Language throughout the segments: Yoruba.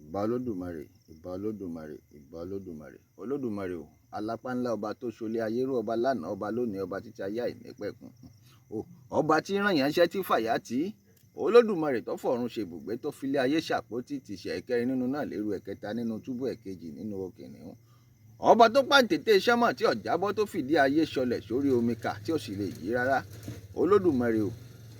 Ìbà Olódùmarè, ìbà Olódùmarè, ìbà Olódùmarè. Olódùmarè o, alápá ńlá ọba tó ṣolé ayé rú, ọba lánàá, ọba lónìí, ọba títí ayé àìnípẹ̀kun. O, ọba tí ń rán yàn ṣẹ́ tí fàyà tí. Olódùmarè tó fọ̀run ṣe ibùgbé, tó filé ayé ṣàpótí tìṣẹ̀, ẹ̀kẹrin nínú náà lérú, ẹ̀kẹta nínú túbú, ẹ̀kejì nínú òkìnnìún. Ọba tó pàǹtẹ̀tẹ̀ sánmọ̀ tí ọ̀jábọ́, tó fìdí ayé ṣọlẹ̀ sórí omi kà tí ò sì lè yí rárá. Olódùmarè o,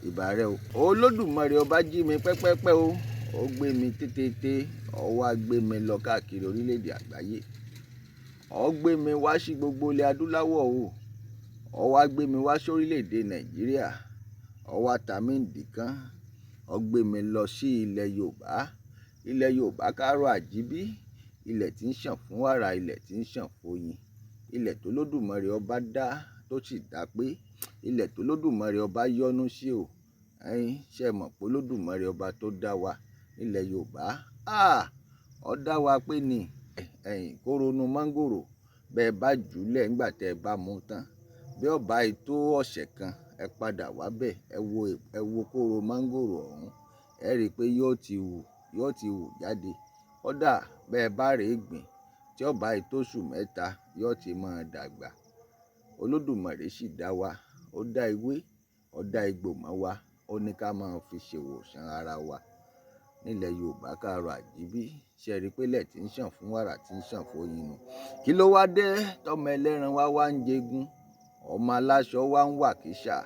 ìbà rẹ o. Olódùmarè ọba jí mi pẹ́pẹ́pẹ́ o. Ó gbé mi tétété, ó wá gbé mi lọ káàkiri orílẹ̀-èdè àgbáyé. Ó gbé mi wá sí gbogbo ilẹ̀ adúláwọ̀ o. Ó wá gbé mi wá sórílẹ̀-èdè Nàìjíríà. Ó wá ta mí ǹdí kan. Ó gbé mi lọ sí ilẹ̀ Yorùbá. Ilẹ̀ Yorùbá káàárọ̀ àjíbí. Ilẹ̀ tí ń ṣàn fún wàrà, ilẹ̀ tí ń ṣàn fún oyin. Ilẹ̀ tó Olódùmarè ọba dá tó sì dá pé. Ilẹ̀ tó Olódùmarè ọba yọ́nú sí o. Ẹ̀yin ṣé ẹ mọ̀ pé Olódùmarè ọba tó dá wa nílẹ̀ Yorùbá? Ah! Ó dá wa pé ní ẹ̀yìn kórónú máńgòrò, bẹ́ẹ̀ bá jùúlẹ̀ nígbà tí ẹ bá mú tán. Bí ó bá ì tó ọ̀sẹ̀ kan, ẹ padà wá bẹ̀, ẹ wo kóró máńgòrò ọ̀hún. Ẹ rí i pé yóò ti wù, yóò ti wù jáde. Kódà bẹ́ẹ̀ bá rè gbìn, tí ó bá ì tó oṣù 3, yóò ti máa dàgbà. Olódùmarè sì dá wa. Ó dá ewé, ó dá egbò mọ́ wa. Ó ní ká máa fi ṣèwòsàn ara wa. Nílẹ̀ Yorùbá káàárọ̀ àjíbí. Ṣé ẹ rí i pé ilẹ̀ tí ń ṣàn fún wàrà, tí ń ṣàn fún oyin nù? Kí ló wá dé tọ́mọ ẹlẹ́ran wá wá ń jẹgun? Ọmọ aláṣọ wá ń wà kísà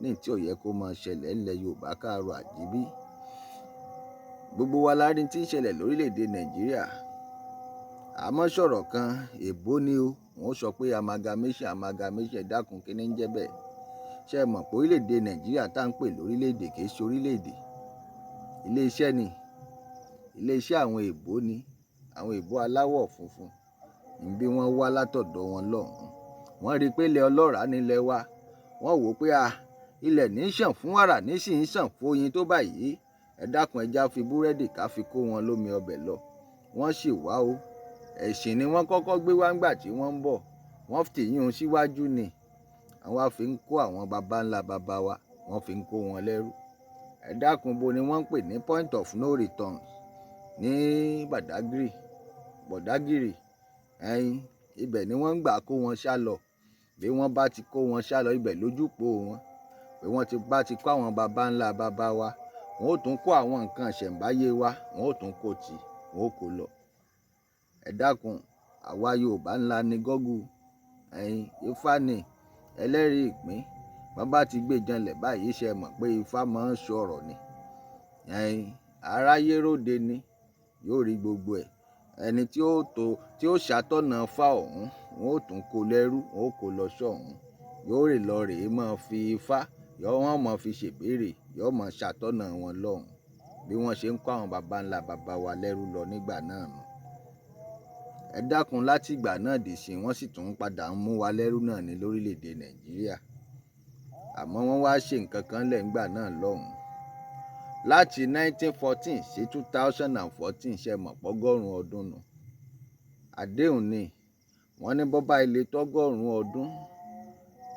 ní tí ò yẹ kó máa ṣẹlẹ̀ nílẹ̀ Yorùbá káàárọ̀ àjíbí. Gbogbo wa la rí tí ń ṣẹlẹ̀ lórílẹ̀-èdè Nàìjíríà. Àmọ́ sọ̀rọ̀ kan, èbó ni o. Wọ́n sọ pé amalgamation, amalgamation, dákun, kí ni ń jẹ́ bẹ́ẹ̀? Ṣé ẹ mọ̀ pé orílẹ̀-èdè Nàìjíríà tá ń pè lórílẹ̀-èdè kì í ṣe orílẹ̀-èdè? Ilé iṣẹ́ ni. Ilé iṣẹ́ àwọn èbó ni. Àwọn èbó aláwọ̀ funfun. Níbí wọ́n wá látọ̀dọ̀ wọn lọ́hùn. Wọ́n rí i pé ilẹ̀ ọlọ́ràá ni ilẹ̀ wa. Wọ́n wò pé a, ilẹ̀ ní ń ṣàn fún wàrà, ní sì ń ṣàn fún oyin tó báyìí. Ẹ dákun, ẹ já fi búrẹ́dì ká fi kó wọn lómi ọbẹ̀ lọ. Wọ́n sì wá o. Ẹ̀sìn ni wọ́n kọ́kọ́ gbé wá ńgbà tí wọ́n ń bọ̀. Wọ́n fi ìyún síwájú ni. Àwọn wá fi ń kó àwọn baba ńlá baba wa. Wọ́n fi ń kó wọn lẹ́rú. Ẹ dákun, bo ni wọ́n ń pè ní point of no return ní Badagry, Badagry. Ẹ̀yin, ibẹ̀ ni wọ́n ń gbà kó wọn sá lọ. Bí wọ́n bá ti kó wọn sá lọ, ibẹ̀ lójúpò wọn. Bí wọ́n ti bá ti kó àwọn baba ńlá baba wa, wọ́n ó tún kó àwọn nǹkan ìṣẹ̀mbáyé wa, wọ́n ó tún kó tì, wọ́n ó kó lọ. Ẹ dákun, àwa Yorùbá ńlá ni Gọ́gù. Ẹ̀yin, Ifá ni ẹlẹ́rìí ìpín. Wọ́n bá ti gbé janlẹ̀ báyìí, ṣe mọ̀ pé Ifá máa ń sọ̀rọ̀ ni. Ẹ̀yin, aráyé róde ni, yóò rí gbogbo ẹ̀. Ẹni tí ó tó, tí ó ṣàtọ̀nà Ifá ọ̀hún, wọ́n ó tún kó lẹ́rú, wọ́n ó kó lọ sọ́hun. Yóò rè lọ rè máa fi Ifá, yóò wọ́n máa fi ṣèbéèrè, yóò máa ṣàtọ̀nà wọn lọ́hùn. Bí wọ́n ṣe ń kó àwọn baba ńlá baba wa lẹ́rú lọ nígbà náà nù. Ẹ dákun, láti ìgbà náà dì sí, wọ́n sì tún padà ń mú wa lẹ́rú náà ní lórílẹ̀-èdè Nàìjíríà. Àmọ́ wọ́n wá ṣe nǹkan kan lẹ̀ ńgbà náà lọ́hùn. Láti 1914 sí 2014, ṣe mọ̀ pọ́gọ́rùn ọdún nù. Àdéhùn ni. Wọ́n ní bó bá ilé tọ́gọ́rùn ọdún,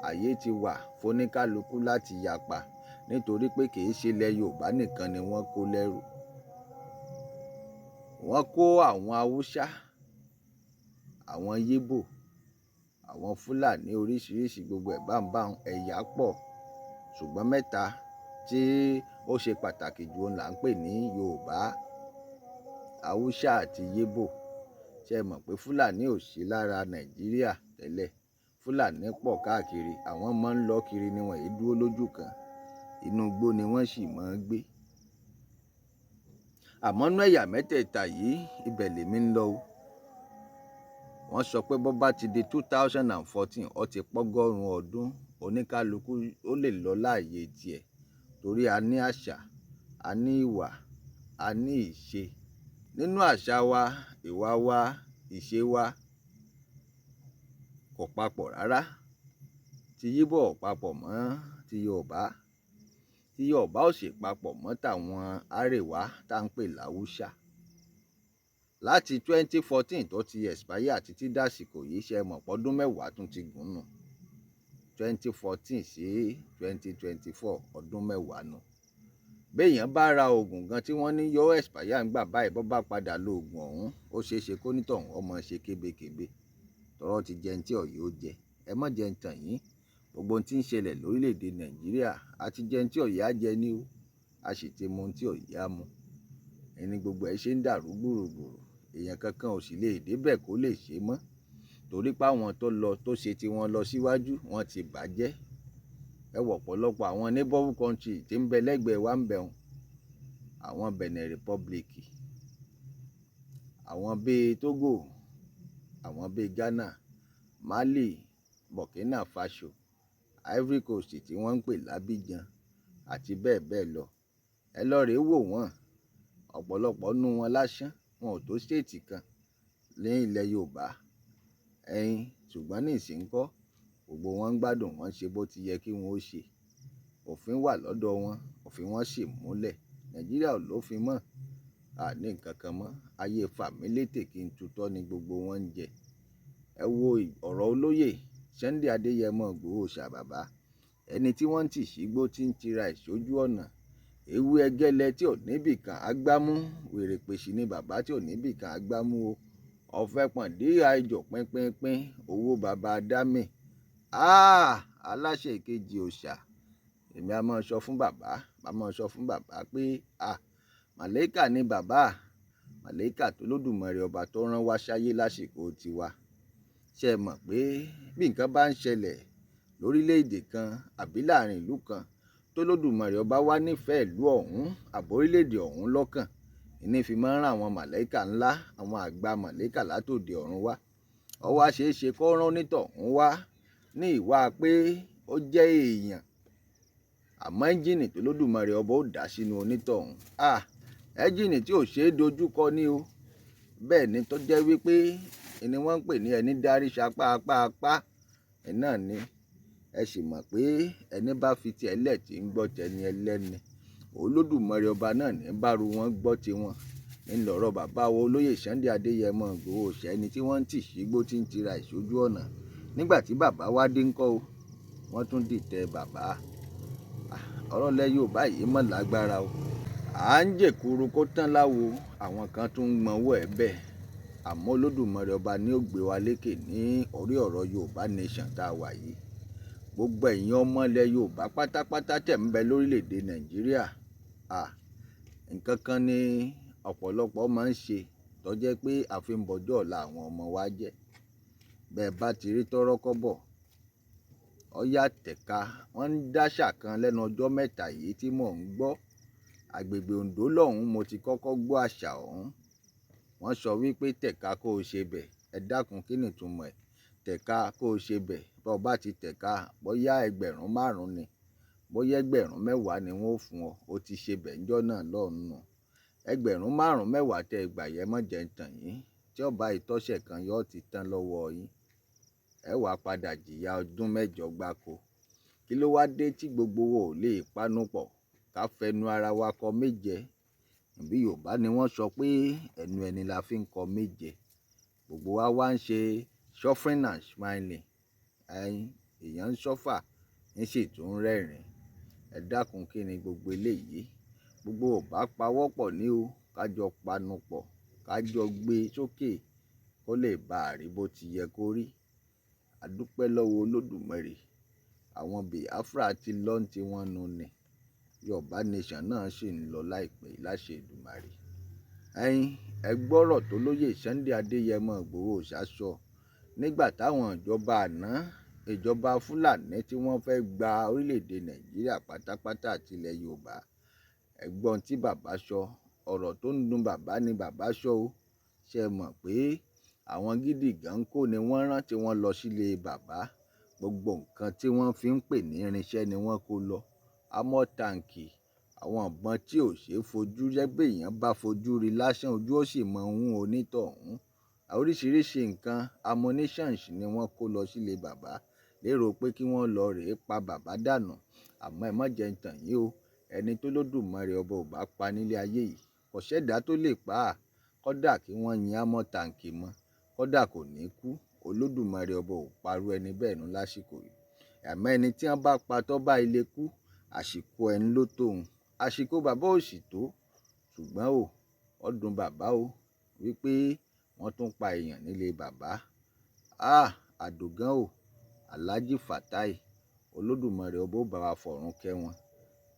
ààyè ti wà fún oníkálukú láti yapa nítorí pé kì í ṣe ilẹ̀ Yorùbá nìkan ni wọ́n kó lẹ́rú. Wọ́n kó àwọn Haúsá, àwọn Íbò, àwọn Fúlàní, oríṣiríṣi gbogbo ẹ̀ báńbáń, ẹ̀yà pọ̀. Ṣùgbọ́n mẹ́ta tí ó ṣe pàtàkì jù là ń pè ní Yorùbá, Haúsá àti Íbò. Ṣé ẹ mọ̀ pé Fúlàní ò sí lára Nàìjíríà tẹ́lẹ̀? Fúlàní pọ̀ káàkiri, àwọn máa ń lọ kiri ni, wọ́n è dúró lójú kan. Inú igbó ni wọ́n sì máa ń gbé. Àmọ́ nínú ẹ̀yà mẹ́tẹ̀ẹ̀ta yìí, ibẹ̀ lèmi ń lọ o. Wọ́n sọ pé bó bá ti di 2014, ó ti pọ́gọ́rùn ọdún, oníkálukú ó lè lọ láàyè tiẹ̀ torí a ní àṣà, a ní ìwà, a ní ìṣe. Nínú àṣà wa, ìwà wa, ìṣe wa kò papọ̀ rárá. Ti Íbò ò papọ̀ mọ́ ti Yorùbá. Ti Yorùbá ò sì papọ̀ mọ́ tàwọn Àríwá tá ń pè láwúsá. Láti 2014 tó ti expire títí dàsìkò yìí, ṣe mọ̀ pé ọdún 10 tún ti gùn nù. 2014 sí 2024, ọdún 10 nù. Béèyàn bá ra oògùn gan tí wọ́n ní yóò expire ńgbà báyìí, bó bá padà lo oògùn ọ̀hún, ó ṣeé ṣe kó nítọ̀hún ọmọ ṣe kébékébé. Tọ́rọ́ ti jẹun tí ọ̀yọ́ ó jẹ. Ẹ má jẹ́ ń tàn yín. Gbogbo ohun tí ń ṣẹlẹ̀ lórílẹ̀‐èdè Nàìjíríà, a ti jẹun tí ọ̀yẹ́ á jẹ ní o, a sì ti mu ohun tí ọ̀yẹ́ á mu. Ẹni gbogbo ẹ ṣe ń dàrú gbùrùgbùrù. Èèyàn kankan ò sì lè débẹ̀ kó lè ṣe mọ́. Torí pé àwọn tó lọ tó ṣe tí wọ́n lọ síwájú, wọ́n ti bàjẹ́. Ẹ wọ̀ ọ̀pọ̀lọpọ̀ àwọn neighbour country tí ń bẹ lẹ́gbẹ̀ẹ́ wa ń bẹ̀ wọ́n. Àwọn Benin Republic, àwọn bíi Togo, àwọn bíi Ghana, Mali, Burkina Faso, Ivory Coast tí wọ́n ń pè l'Abidjan àti bẹ́ẹ̀ bẹ́ẹ̀ lọ. Ẹ lọ rè wò wọ́n. Ọ̀pọ̀lọpọ̀ nínú wọn lásán, wọn ò tó state kan ní ilẹ̀ Yorùbá. Ẹ̀yin, ṣùgbọ́n ní ìsìn kọ́, gbogbo wọn ń gbádùn, wọ́n ṣe bó ti yẹ kí wọ́n ó ṣe. Òfin wà lọ́dọ̀ wọn, òfin wọn sì múlẹ̀. Nàìjíríà ò lófin mọ́, a ní nǹkan kan mọ́. Ayé fàmílétè kí n tutọ́ ni gbogbo wọn ń jẹ. Ẹ wo ọ̀rọ̀ olóyè Sunday Adéyẹmọ Ìgbòho ṣà bàbá. Ẹni tí wọ́n ń tì sígbó tí ń tira ẹ̀ sójú ọ̀nà. Ewé ẹgẹ́lẹ tí ò níbì kan á gbámú, wèrèpèsì ni bàbá tí ò níbì kan á gbámú o. Ọ̀fẹ́ pọ̀ndí àìjọ pínpínpín, owó bàbá Dámì. Ah! Aláṣẹ ìkejì òòṣà. Èmi a máa sọ fún bàbá, a máa sọ fún bàbá pé, à, màlàíkà ni bàbá. Màlàíkà tó Olódùmarè ọba tó rán wá sáyé lásìkò tiwa. Ṣé ẹ mọ̀ pé bí nǹkan bá ń ṣẹlẹ̀ lórílẹ̀ èdè kan àbí láàrin ìlú kan tó Olódùmarè ọba wá nífẹ̀ẹ́ ìlú ọ̀hún àbí orílẹ̀ èdè ọ̀hún lọ́kàn, ìní fi máa ń rán àwọn màlàíkà ńlá, àwọn àgbà màlàíkà látòde ọ̀run wá. Ó wá ṣe é ṣe kó rán onítọ̀hún wá ní ìwà pé ó jẹ́ èèyàn. Àmọ́ ẹ́ńjìnì tó Olódùmarè ọba ó dà sínú onítọ̀hún. À, ẹ́ńjìnì tí ò ṣe é dojúkọ ní o. Bẹ́ẹ̀ ni tó jẹ́ wípé ẹni wọ́n ń pè ní ẹni dárí sapá apá apá. Ẹ náà ni. Ẹ sì mọ̀ pé ẹni bá fi ti ẹlẹ́ tí ń gbọ́ tẹni ẹlẹ́ni. Olódùmarè ọba náà ní bá ru wọn gbọ́ ti wọn. Ń lọ̀rọ̀ bàbá wa olóyè Sunday Adéyẹmọ Ìgbòho ṣà, ẹni tí wọ́n ń tì sígbó tí ń tira ẹ̀ sójú ọ̀nà. Nígbà tí bàbá wá dé ńkọ́ o, wọ́n tún dìtẹ̀ bàbá. Ọ̀rọ̀ ilẹ̀ Yorùbá yìí mọ̀ lágbára o. À ń jèkuru kó tán láwo, àwọn kan tún ń gbọnwọ́ ẹ bẹ́ẹ̀. Àmọ́ Olódùmarè ọba ni ó gbé wa lékè ní orí ọ̀rọ̀ Yorùbá Nation tá a wà yìí. Gbogbo ẹ̀yin ọmọ ilẹ̀ Yorùbá pátápátá tẹ̀ ń bẹ lórílẹ̀ èdè Nàìjíríà. À, nǹkan kan ni ọ̀pọ̀lọpọ̀ máa ń ṣe tó jẹ́ pé a fi ń bọjọ́ ọ̀la àwọn ọmọ wa jẹ́. Bẹ́ẹ̀ bá ti rí tọ́rọ́ kọ́bọ̀, ọ̀yá tẹ̀ka. Wọ́n ń dáṣà kan lẹ́nu ọjọ́ mẹ́ta yìí tí mò ń gbọ́. Agbègbè Oǹdó lọ́hùn mo ti kọ́kọ́ gbọ́ àṣà ọ̀hún. Wọ́n sọ wípé tẹ̀ka kó o ṣe bẹ̀. Ẹ dákun kí ni ìtumọ̀ ẹ̀? Tẹ̀ka kó o ṣe bẹ̀. Bó bá ti tẹ̀ka, bóyá ẹgbẹ̀rún márùn-ún ni, bóyá ẹgbẹ̀rún mẹ́wàá ni wọ́n ó fún ọ. O ti ṣe bẹ̀ ńjọ́ náà lọ́hùn. Ẹgbẹ̀rún márùn-ún mẹ́wàá tẹ ìgbà yẹn mọ́ jẹ ń tàn yín. Tí ó bá ìtọ́sẹ̀ kan yóò ti tán lọ́wọ́ yín. Ẹ wá padà jìyà ọdún mẹ́jọ gbáko. Kí ló wá dé tí gbogbo wa ò lè panu pọ̀ ká fẹnu ara wa kọ méje? Bí Yorùbá ni wọ́n sọ pé ẹnu ẹni la fi ń kọ méje. Gbogbo wa wá ń ṣe suffering and smiling. Ẹ̀yin, èèyàn ń suffer, ń sì tún ń rẹ́rìn-ín. Ẹ dákun kí ni gbogbo eléyìí? Gbogbo ò bá pawọ́pọ̀ ní o. Ká jọ panu pọ̀, ká jọ gbé sókè kó lè bá rí bó ti yẹ kó rí. A dúpẹ́ lọ́wọ́ Olódùmarè. Àwọn Biafra ti lọ́ ń tí wọ́n nu ni. Yorùbá Nation náà sì ń lọ láìpẹ́ láṣẹ Èdùmàrè. Ẹ̀yin, ẹ gbọ́rọ̀ tó lóyè Sunday Adéyẹmọ Ìgbòho ṣà sọ nígbà táwọn ìjọba àná, ìjọba Fúlàní tí wọ́n fẹ́ gba orílẹ̀ èdè Nàìjíríà pátápátá àti ilẹ̀ Yorùbá. Ẹ gbọ́ ohun tí bàbá sọ. Ọ̀rọ̀ tó ń dùn bàbá ni bàbá sọ o. Ṣé ẹ mọ̀ pé àwọn gidi gan kó ni wọ́n rán tí wọ́n lọ sílé bàbá. Gbogbo nǹkan tí wọ́n fi ń pè ní irinṣẹ́ ni wọ́n kó lọ. Amọ̀ táǹkì, àwọn ìbọn tí ò ṣe é fojú jẹ́ pé èèyàn bá fojú rí lásán ojú ó sì mọ ohun onítọ̀hún. Oríṣiríṣi nǹkan ammunitions ni wọ́n kó lọ sílé bàbá lérò pé kí wọ́n lọ rè pa bàbá dànù. Àmọ́ ẹ má jẹ ń tàn yín o. Ẹni tó Olódùmarè ọba ò bá pa nílé ayé yìí, kò ṣẹ̀dá tó lè pa á. Kódà kí wọ́n yin amọ̀ táǹkì mọ́, kódà kò ní kú. Olódùmarè ọba ò parú ẹni bẹ́ẹ̀ nù lásìkò yìí. Àmọ́ ẹni tí wọ́n bá pa tó bá ilé kú, àsìkò ẹ ń lò tóun. Àsìkò bàbá ò sì tó, ṣùgbọ́n o, ó dùn bàbá o wípé wọ́n tún pa èèyàn nílé bàbá. Ah, àdògán o, Alhaji Fatai, Olódùmarè ọba ó bá wa fọ̀run kẹ́ wọn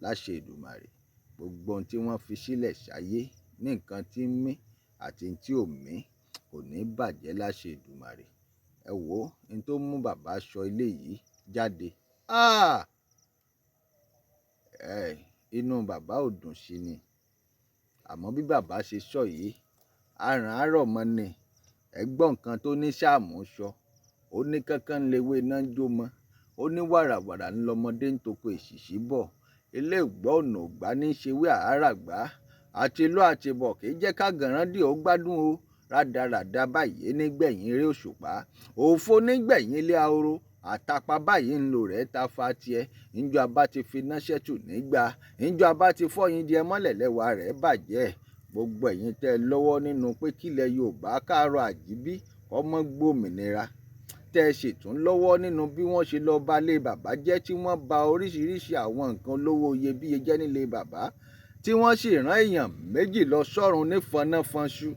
láṣẹ Èdùmàrè. Gbogbo ohun tí wọ́n fi sílẹ̀ sáyé ní nǹkan tí ń mí àti tí ò mí kò ní bàjẹ́ láṣẹ Èdùmàrè. Ẹ wò ó, ohun tó mú bàbá sọ ilé yìí jáde. Ah! Ẹ, inú bàbá ò dùn sí ni. Àmọ́ bí bàbá ṣe sọ yìí, aràn àárọ̀ mọ́ ni. Ẹ gbọ́ nǹkan tó ní sáàmù sọ. Ó ní kankan léwé iná ń jó mọ́. Ó ní wàràwàrà ń lọmọdé ń toko èṣìṣì bọ̀. Ilé ìgbọ́ ọ̀nà ògbà ní í ṣe wí àárà gbá. Àti lọ àti bọ̀ kì í jẹ́ ká gànràn dì ó gbádùn o. Rádaràda báyìí nígbẹ̀yìn eré òṣùpá. Òfo nígbẹ̀yìn ilé ahoro. Àtàpà báyìí ń lò rẹ̀ ta fa tiẹ̀. Ǹjọ́ abá ti fi iná ṣẹ́tù nígbà. Ǹjọ́ abá ti fọ́yin di ẹmọ́lẹ̀ lẹ́wà rẹ̀ bàjẹ́. Gbogbo ẹ̀yin tẹ́ lọ́wọ́ nínú pé kílẹ̀ Yorùbá káàárọ̀ àjíbí ọmọ gbòmìnira. Tẹ́ ẹ sì tún lọ́wọ́ nínú bí wọ́n ṣe lọ ba ilé bàbá jẹ́ tí wọ́n ba oríṣiríṣi àwọn nǹkan olówó iyebíye jẹ́ nílé bàbá. Tí wọ́n sì rán èèyàn méjì lọ sọ́run ní fọnáfọnṣu.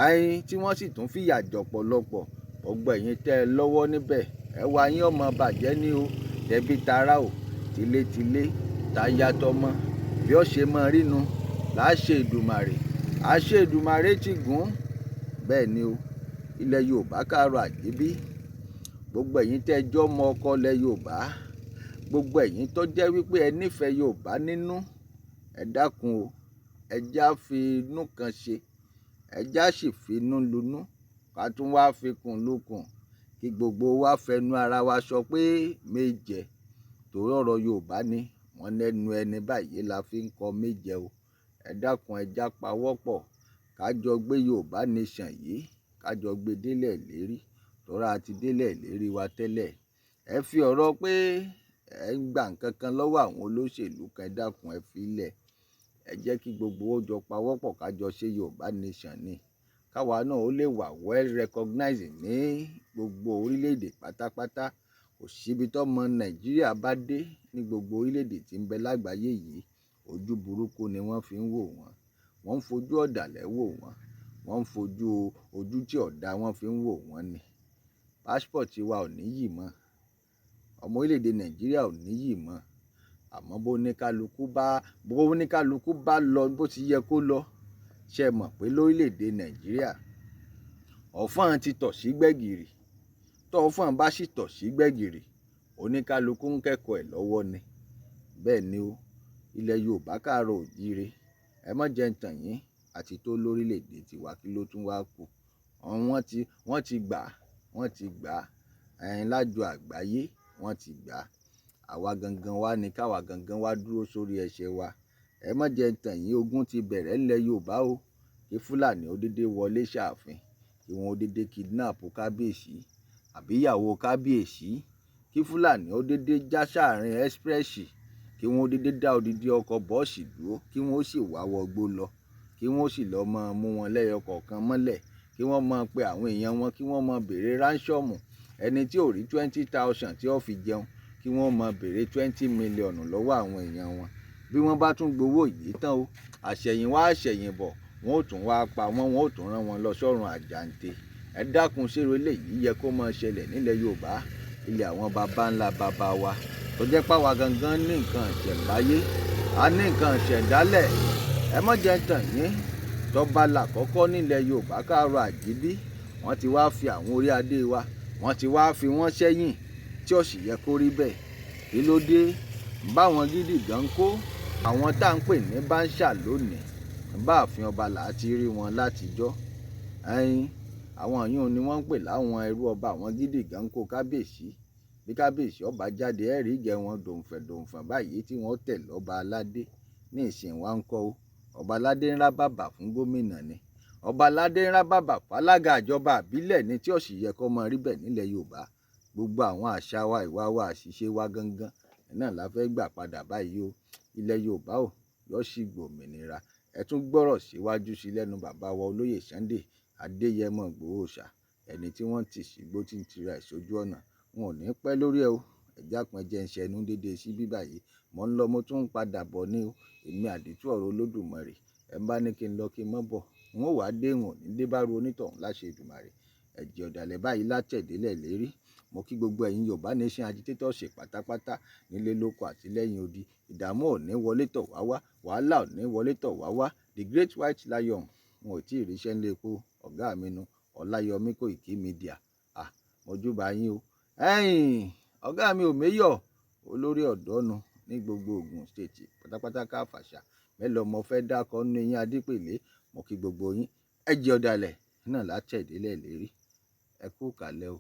Ayin tí wọ́n sì tún fìyà jọ̀pọ̀lọpọ̀. Gbogbo ẹ̀yin tẹ́ ẹ lọ́wọ́ níbẹ̀. Ẹwà yín ọmọ bàjẹ́ ní o. Tẹbí tará o, tilétilé, táyà tọmọ. Bí ó ṣe mọ rínu, láṣẹ Èdùmàrè. Àṣẹ Èdùmàrè ti gùn. Bẹ́ẹ̀ ni o. Ilẹ̀ Yorùbá káàárọ̀ àjíbí. Gbogbo ẹ̀yin tẹ́ ẹ jọ́ mọ ọkọ ilẹ̀ Yorùbá. Gbogbo ẹ̀yin tó jẹ́ wípé ẹ nífẹ̀ẹ́ Yorùbá nínú. Ẹ dákun o. Ẹ já fi inú kan ṣe. Ẹ já sì fi inú lunú. Ká tún wá fi kùn lukùn. Kí gbogbo wa fẹnu ara wa sọ pé méje. Torí ọ̀rọ̀ Yorùbá ni wọ́n lẹ́nu ẹni báyìí la fi ń kọ méje o. Ẹ dákun, ẹ já pawọ́pọ̀. Ká jọ gbé Yorùbá nation yìí. Ká jọ gbé délẹ̀ lérí. Torí a ti délẹ̀ lérí wa tẹ́lẹ̀. Ẹ fi ọ̀rọ̀ pé ẹ ń gba nǹkan kan lọ́wọ́ àwọn olóṣèlú kan, ẹ dákun, ẹ fi lẹ̀. Ẹ jẹ́ kí gbogbo ó jọ pawọ́pọ̀ ká jọ ṣe Yorùbá nation ni. Káwa náà ó lè wà well recognized ní gbogbo orílẹ̀-èdè pátápátá. Kò síbi tó ọmọ Nàìjíríà bá dé ní gbogbo orílẹ̀-èdè tí ń bẹ lágbàáyé yìí. Ojú burúkú ni wọ́n fi ń wò wọ́n. Wọ́n ń fojú ọ̀dàlẹ̀ wò wọ́n. Wọ́n ń fojú ojú tí ọ̀dà wọ́n fi ń wò wọ́n ni. Passport wa ò níyì mọ́. Ọmọ orílẹ̀-èdè Nàìjíríà ò níyì mọ́. Àmọ́ bó ní kálukú bá lọ bó ti yẹ kó lọ. Ṣé ẹ mọ̀ pé lórílẹ̀-èdè Nàìjíríà, ọ̀fọ́n ti tọ̀ sí gbẹ̀gìrì. Tọ́ ọ̀fọ́n bá sì tọ̀ sí gbẹ̀gìrì, oníkálukú ń kẹ́kọ̀ọ́ ẹ̀ lọ́wọ́ ni. Bẹ́ẹ̀ ni o. Ilẹ̀ Yorùbá káàárọ̀ òjíire. Ẹ má jẹ́ ń tàn yín àti tó lórílẹ̀-èdè tiwa kí ló tún wá kù. Wọ́n ti gbà, wọ́n ti gbà. Ẹ̀yin lájọ àgbáyé, wọ́n ti gbà. Àwa gangan wá ni káwa gangan wá dúró sórí ẹsẹ̀ wa. Ẹ má jẹ́ ń tàn yín, ogun ti bẹ̀rẹ̀ nílẹ̀ Yorùbá o. Kí Fúlàní ó dédé wọlé ṣààfin, kí wọ́n ó dédé kidnap kábíyèsí àbí ìyàwó kábíyèsí. Kí Fúlàní ó dédé já sáàrin express, kí wọ́n ó dédé dá odidi ọkọ̀ bọ́ọ̀sì dúró, kí wọ́n ó sì wá wọgbó lọ, kí wọ́n ó sì lọ máa mú wọn lẹ́yọ kọ̀ọ̀kan mọ́lẹ̀, kí wọ́n máa pe àwọn èèyàn wọn, kí wọ́n máa béèrè ransom. Ẹni tí ò rí 20,000 tí ó fi jẹun, kí wọ́n máa béèrè 20 million lọ́wọ́ àwọn èèyàn wọn. Bí wọ́n bá tún gbowó yìí tán o, àṣẹ̀yìnwá àṣẹ̀yìnbọ̀, wọ́n ó tún wá pa wọ́n, wọ́n ó tún rán wọn lọ sọ́run àjàǹtẹ̀. Ẹ dákun, ṣé irú eléyìí yẹ kó máa ṣẹlẹ̀ nílẹ̀ Yorùbá, ilẹ̀ àwọn baba ńlá baba wa, tó jẹ́ pé àwa gangan ní nǹkan ìṣẹ̀mbáyé, a ní nǹkan ìṣẹ̀dálẹ̀. Ẹ má jẹ́ ń tàn yín. Tọ́ba làkọ́kọ́ nílẹ̀ Yorùbá káàárọ̀ àjíbí. Wọ́n ti wá fi àwọn orí adé wa, wọ́n ti wá fi wọ́n sẹ́yìn tí ó sì yẹ kó rí bẹ́ẹ̀. Kí ló dé? Báwọn gidi gan kó àwọn tá ń pè ní báńṣà lónìí. Bá ààfin ọba là á ti rí wọn látijọ́. Ẹyin, àwọn yìí ni wọ́n ń pè láwọn ẹrú ọba, àwọn gidi gan kó kábíyèsí. Bí kábíyèsí ọba jáde, ẹ rí ìgẹ̀ wọn dòǹfẹ̀ dòǹfẹ̀ báyìí tí wọ́n tẹ̀ lọ́ba aládé. Ní ìsìn wa ń kọ́ o. Ọba aládé ń rá bàbà fún gómìnà ni. Ọba aládé ń rá bàbà fálága ìjọba àbílẹ̀ ni tí ó sì yẹ kó máa rí bẹ́ẹ̀ nílẹ̀ Yorùbá. Gbogbo àwọn àṣà wa, ìwà wa, àṣìṣe wa gangan náà la fẹ́ gbà padà báyìí o. Ilẹ̀ Yorùbá o, yóò sì gbòmìnira. Ẹ tún gbọ́rọ̀ síwájú sí lẹ́nu bàbá wa olóyè Sunday Adéyẹmọ Ìgbòho Òòṣà, ẹni tí wọ́n ti sígbó tí ń tira ẹ̀ sójú ọ̀nà. Wọn ò ní pẹ́ lórí ẹ o. Ẹ dákun, ẹ jẹ́ ń ṣẹnu dédé sí bíbà yìí. Mò ń lọ, mo tún ń padà bọ̀ ní o. Èmi àdìtú ọ̀rọ̀ Olódùmarè. Ẹ bá ní kí n lọ kí n mọ́ bọ̀. N ó wá dé wọn ní dé bá ru onítọ̀hún láṣẹ Èdùmàrè. Ẹ̀jẹ̀ ọ̀dàlẹ̀ báyìí látẹ̀délẹ̀ lérí. Mo kí gbogbo ẹ̀yin Yorùbá Nation agitators pátápátá nílé lóko àti lẹ́yìn odi. Ìdààmú ò ní wọlé tọ̀ wá wá, wàhálà ò ní wọlé tọ̀ wá wá. The Great White Lion, wọn ò tí ì ríṣẹ́ ńlẹ̀ epo. Ọ̀gá mi nu, Ọláyọmí Kòìkí Media. Ah, mojúbà yín o. Ẹ̀yin ọ̀gá mi ò méyọ̀, olórí ọ̀dọ́ nu ní gbogbo Ògùn State pátápátá káfàṣà. Mélòó mo fẹ́ dákọ nínú yín Adípèlé. Mo kí gbogbo yín. Ẹ̀jẹ̀ ọ̀dàlẹ̀ náà látẹ̀délẹ̀ lérí. Ẹ kú kàlẹ̀ o.